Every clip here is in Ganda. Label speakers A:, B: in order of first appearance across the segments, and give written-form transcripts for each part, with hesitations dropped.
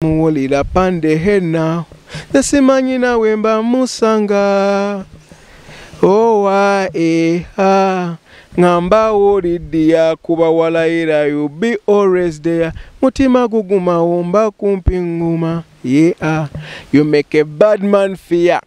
A: Muwulira pande hena nesimanyi nawe mba musanga owa eha ngamba wolidia kuba walayira you be always there mutima guguma womba kumpi nguma yeah you make a bad man fear.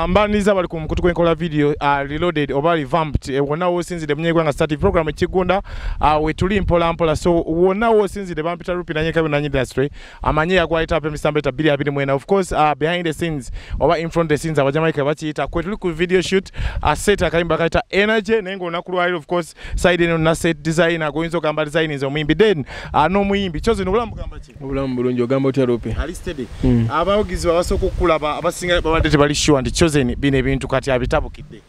B: Mbaniza bali ku mukutu gwenkola video reloaded oba revamped wonna wosinzire munyegwanga start program ekigunda we tuli mpola mpola so wonna wosinzire bampita Rupi nanye kabe nanye industry amanye yagwayita ape misambe ta 2024 of course behind the scenes oba in front the scenes abajamaika bakiyita kwe tuli ku video shoot set akayimba kaita energy naye ng'olunaku lwaleero of course side eno na set designer goyinza ogamba design nze omuyimbi then n'omuyimbi Chosen obulamu bugamba ki?
A: Obulamu bulungi ogamba otya Rupi?
B: Ali steady. Abawagizi abasooka okulaba abasinga babadde tebali sure nti Chosen bino ebintu kati abitabukidde.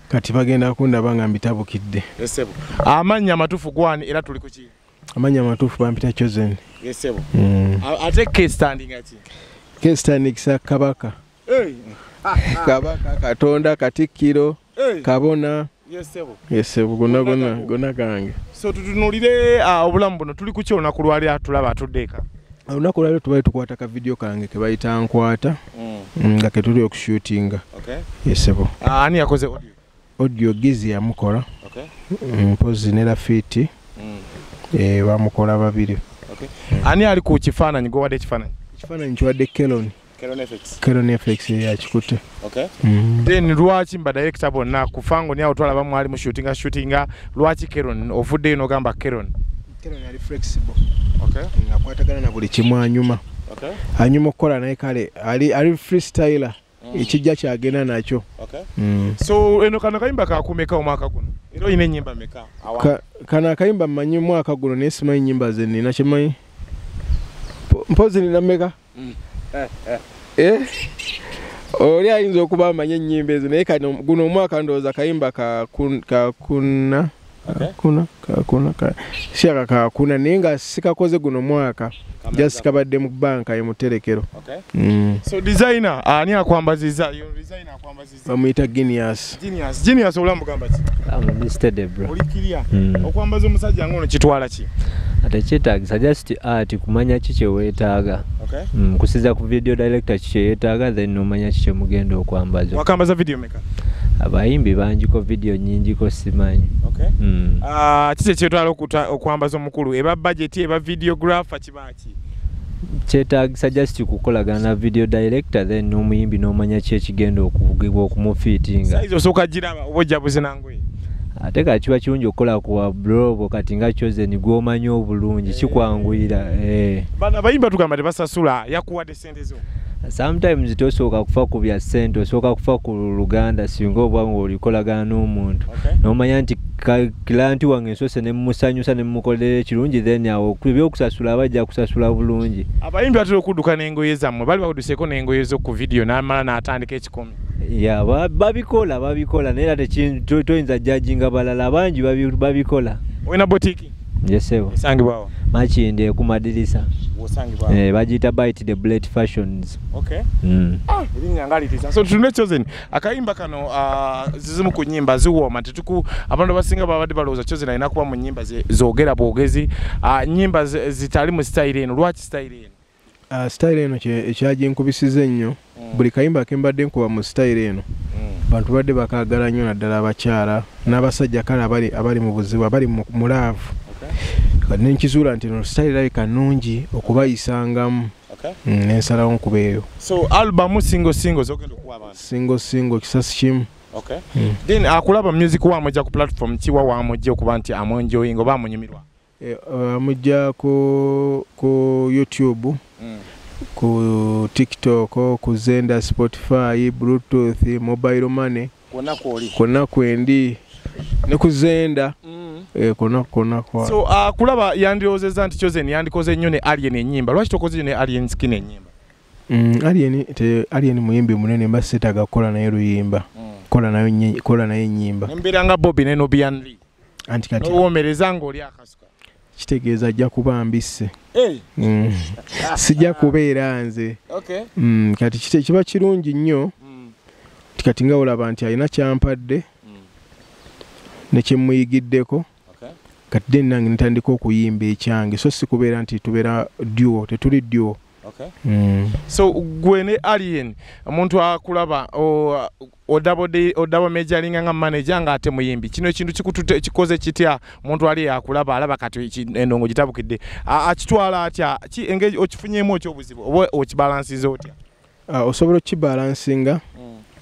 A: Kati bagenda kundaba nga mbitabukidde.
B: Yes sebo. Amannya amatuufu gwani era tuli ku ki?
A: Amannya amatuufu bampita Chosen.
B: Yes sebo. Ate case standing ati?
A: Case standing sa Kabaka.
B: Hey.
A: Kabaka, Katonda, Katikkiro,
B: hey.
A: Kabona.
B: Yes sebo.
A: Yes sebo, gonna gonna gonna gange.
B: So tutunuulire obulamu buno tuli ku ki olunaku lwali tulaba atudde eka?
A: Olunaku lwaleero tubadde tukwata ka video kange ke bayita nkwata. Nga ke tuli okushootinga.
B: Okay.
A: Yes sebo.
B: Ani yakoze audio?
A: Audio Gizi yamukola.
B: Okay.
A: Mpozi ne Rafiti. Bamukola babiri.
B: Okay. Ani ali ku kifaananyi gwe ekifaananyi?
A: Ekifaananyi kiwadde Kelon.
B: Kelon FX.
A: Kelon FX yakikutte.
B: Okay. Then lwaki mba director bonna kufango ni awo twalaba mwali mu shootinga lwaki Kelon ovuddeyo n'ogamba Kelon?
A: Kelon ali flexible.
B: Okay.
A: Ngakwatagana na buli kimu anyuma.
B: Okay.
A: Anyuma okukola naye kale ali freestyler. Ekijja kyagenda nakyo.
B: Okay. So eno kano kayimba kakumeka omwaka guno. Era oyina ennyimba meka?
A: Kano akayimba mmanyi mwaka guno naye simanyi nnyimba ze nnina kimanyi. Mpozi nina mmeka? Oli ayinza okuba amanyi ennyimba ezo naye kano guno omwaka ndowooza kayimba kakuna. Kuna siaka kakuna naye nga sikakoze guno mwaka just kabadde mu banka emuterekero.
B: Okay. So designer ani akwambaziza? Yo designer akwambaziza
A: bamuyita Genius.
B: Genius obulamu bugamba ki?
C: I'm steady bro.
B: Oli clear. Okwambaza omusajja ngono kitwala ki?
C: Ate kyetaagisa just art kumanya ki kye weetaaga.
B: Okay.
C: Kusiza ku video director ki kye yeetaaga then nomanya ki kye mugenda okwambaza.
B: Wakambaza video meka?
C: Abayimbi bangiko video nnyingiko simanyi.
B: Okay. Kiki ekyetwala okwambaza omukulu eba budget eba videographer kiba ki?
C: Kyetaagisa just kukolagana na video director then n'omuyimbi n'omanya ki ekigenda okuvugibwa okumufiitinga.
B: Size osooka giraba oba ojja buzina ngoye?
C: Ate kati kiba kirungi okukola ku bro kati nga Chosen gw'omanyi obulungi kikwanguyira.
B: Bano abayimbi tugamba tebasasula yakuwadde ssente zo.
C: Sometimes tosooka kufa ku bya ssente osooka kufa ku luganda singa oba ng'olikolagana n'omuntu. N'omanya nti client wange nsoose ne mmusanyusa ne mmukolera ekirungi then awo ebyokusasula bajja kusasula bulungi.
B: Abayimbi batera okudduka n'engoye zammwe bali bakuduseeko n'engoye zo ku video n'amala n'atandika ekikomi.
C: Yeah, babikola naye era toyinza judginga balala bangi babikola.
B: Olina boutique?
C: Yes sebo.
B: Esangibwa wa?
C: Makindye ku madirisa.
B: Osangibwa.
C: Bagiyita Bite the Bullet Fashions.
B: Okay. Erinnya nga litiisa. So tunule Chosen akayimba kano zizimu ku nnyimba ziwooma tetuku abantu abasinga babadde balowooza Chosen alina kuba mu nnyimba zoogera bwogezi nnyimba zitali mu style eno. Lwaki style eno?
A: Style eno ekyaginkubisiza ennyo. Buli kayimba ke mbadde nkuba mu style eno bantu badde bakaagala nnyo naddala abakyala n'abasajja kale abali mu buzibu abali mu laavu. Kati nenkizuula nti eno style erabika nnungi okubayisangamu. Nensalawo nkuba eyo.
B: So album single zogenda okuwa abantu?
A: Single kisasi kimu.
B: Okay. Then akulaba music wamujja ku platform ki wa wamujja okuba nti amuenjoying oba amunyumirwa?
A: Amujja ku YouTube. Ku TikTok, ku Zenda, Spotify, Bluetooth, mobile money. Konna kwendi ne kuzenda. Konna kwa.
B: So kulaba yandiozeza nti Chosen yandikoze nnyo ne Alien ennyimba. Lwaki tokoze nnyo ne Alien Skin ennyimba?
A: Alien muyimbi munene mba setaga kola naye luyimba. Kola naye ennyimba.
B: Embeera nga Bobby ne Nubian Lee.
A: Anti kati
B: owomereza ng'oli akasuka.
A: Kitegeeza ajja kuba mbisse. Sijja kubeera nze. Kati kiba kirungi nnyo. Kati nga olaba nti alina kyampadde ne kyemuyigiddeko. Kati then nange ntandika okuyimba ekyange, so si kubeera nti tubeera duo, tetuli duo.
B: So gwe ne Alien omuntu akulaba odabo majoringa nga manager nga ate muyimbi, kino ekintu kikoze kitya? Omuntu ali akulaba alaba kati endongo gitabukidde, akitwala atya? Ki engeri okifunyeemu okyobuzibu oba okibalansiza otya?
A: Osobola okibalansinga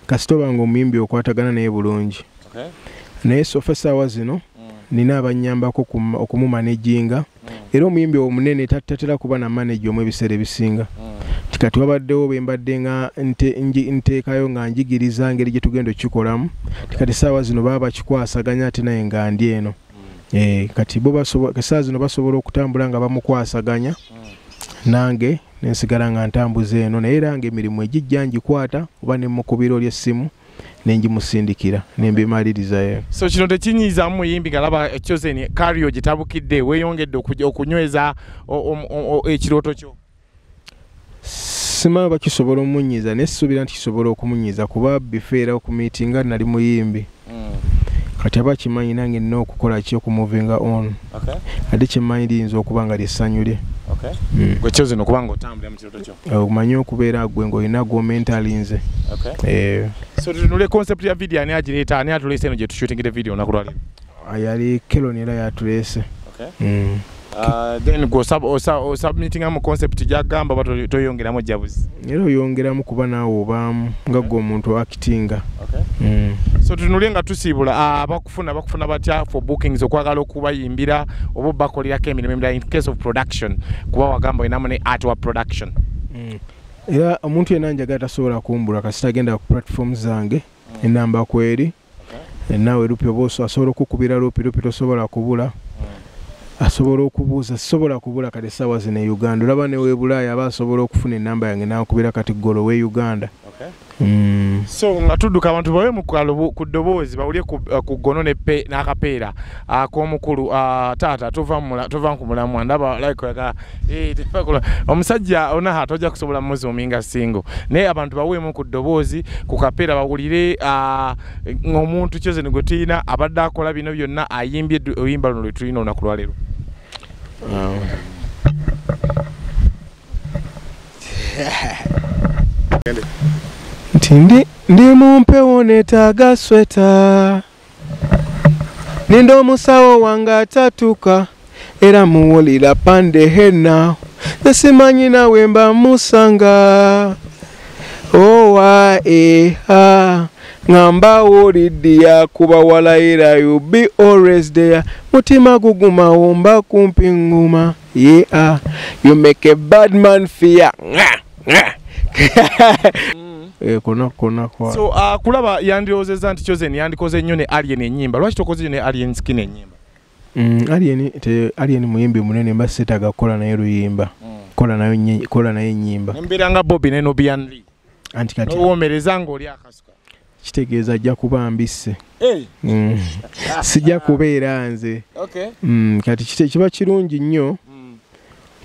A: kasita oba nga omuyimbi okwatagana naye bulungi. Naye sofa essaawa zino nina abannyambako okumumanaginga. Era omuyimbi omunene tatera kuba na manager omu ebiseera ebisinga. Kati wabaddewo bwe mbadde nga nteekayo nga njigiriza ngeri gye tugenda okukikolamu. Kati essaawa zino baba bakikwasaganya ate naye nga ndi eno. Kati bo essaawa zino basobola okutambula nga bamukwasaganya, nange nensigala nga ntambuza eno. Naye era nga emirimu egijja ngikwata oba ne mukubira oli essimu nengimusindikira nembimalirizayo.
B: So kino tekinyiiza muyimbi galaba Chosen career gitabukidde, weeyongedde okunyweza ekirooto kyo?
A: Simanyi oba kisobola omunyiiza, naye sisuubira nti kisobola okumunyiiza kuba bifeera okumiitinga nali muyimbi. Kati aba kimanyi nange nina okukola ki okumuvinga on. Ate kyemmanyi liyinza okuba nga lyessanyu lye.
B: Gwe Chosen okuba nga otambulira mu kirooto kyo?
A: Omanyi okubeera gwe ng'olina gw'omentalinze.
B: So tunule concept ya video, ani agireeta, ani atuleese eno gye tushutingire video olunaku lwaleero?
A: Yali Kelon era yatuleese.
B: Then gwe osubmittinga mu concept gy'agamba oba toyongeramu jabuzi?
A: Era oyongeramu kuba naawe obaamu nga gwe omuntu akitinga.
B: So tunule nga tusiibula, abakufuna batya for bookings, okwagala okubayimbira oba obakolerako emirimu emirala in case of production, kuba wagamba olinamu ne art wa production?
A: Era omuntu yenna njagala tasobola kumbula kasita agenda ku platform zange, enamba kweri, naawe Rupi oba asobola okukubira Rupi, Rupi tosobola kubula. Asobola okubuuza, sisobola kubula kati essaawa zino e Uganda. Olaba ne w'e Bulaaya aba asobola okufuna enamba yange n'ankubira kati ggolo w'e Uganda.
B: So nga tudduka abantu bawe ku ddoboozi bawulire ku ggono n'akapeera ak'omukulu. Taata tova ku mulamwa, ndaba like omusajja onaha tojja kusobola muzuuminga singo, naye abantu baweemu ku ddoboozi ku kapeera bawulire ng'omuntu Chosen gwe tulina abadde akola bino byonna, ayimbye oluyimba luno lwe tulina olunaku lwaleero.
A: Nti ndi mu mpewo neetaaga sweta, ninda omusawo wange atatuka, era muwulira pande henna, nze simanyi nawe mba musanga. Owa eha ngamba wolidia kuba walayira, you be always there, mutima guguma womba kumpi nguma. Yeah, you make a bad man fear. Konna kwa.
B: So kulaba yandiozeza nti Chosen yandikoze nnyo ne Alien ennyimba. Lwaki tokoze nnyo ne Alien Skin ennyimba?
A: Alien muyimbi munene mba setaga kola naye luyimba. Kola naye ennyimba.
B: Embeera nga Bobby ne Nubian Lee.
A: Anti kati
B: owomereza ng'oli akasuka.
A: Kitegeeza ajja kuba mbisse. Sijja kubeera nze. Kati kiba kirungi nnyo.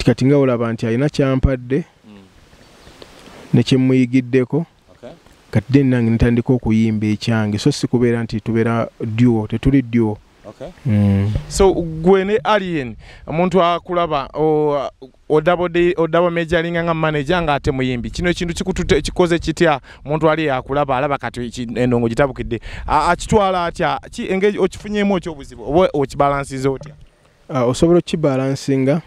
A: Kati nga olaba nti alina kyampadde ne kyemuyigiddeko. Kati then nange ntandika okuyimba ekyange, so si kubeera nti tubeera duo, tetuli duo.
B: So gwe ne Alien omuntu akulaba odabo majoringa nga manager nga ate muyimbi, kino ekintu kikoze kitya? Omuntu ali akulaba alaba kati endongo gitabukidde, akitwala atya? Ki engeri okifunyeemu okyobuzibu oba okibalansiza otya?
A: Osobola okibalansinga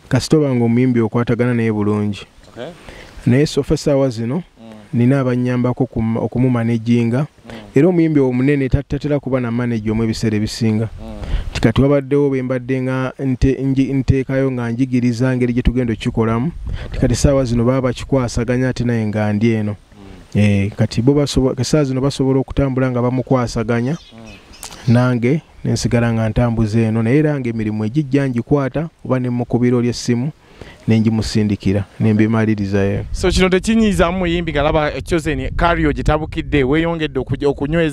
A: kasita oba nga omuyimbi okwatagana naye bulungi. Naye sofa essaawa zino nina abannyambako okumumanaginga. Era omuyimbi omunene tatera kuba na manager omu ebiseera ebisinga. Kati wabaddewo bwe mbadde nga nteekayo nga njigiriza ngeri gye tugenda okukikolamu. Kati essaawa zino baba bakikwasaganya ate naye nga ndi eno. Kati bo esaa zino basobola okutambula nga bamukwasaganya, nange nensigala nga ntambuza eno, naye era nga emirimu egijja ngikwata oba nemukubira oli essimu nengimusindikira nembimalirizayo.
B: So kino tekinyiizaamu muyimbi nga laba Chosen Career gitabukidde, weeyongedde okunyweza?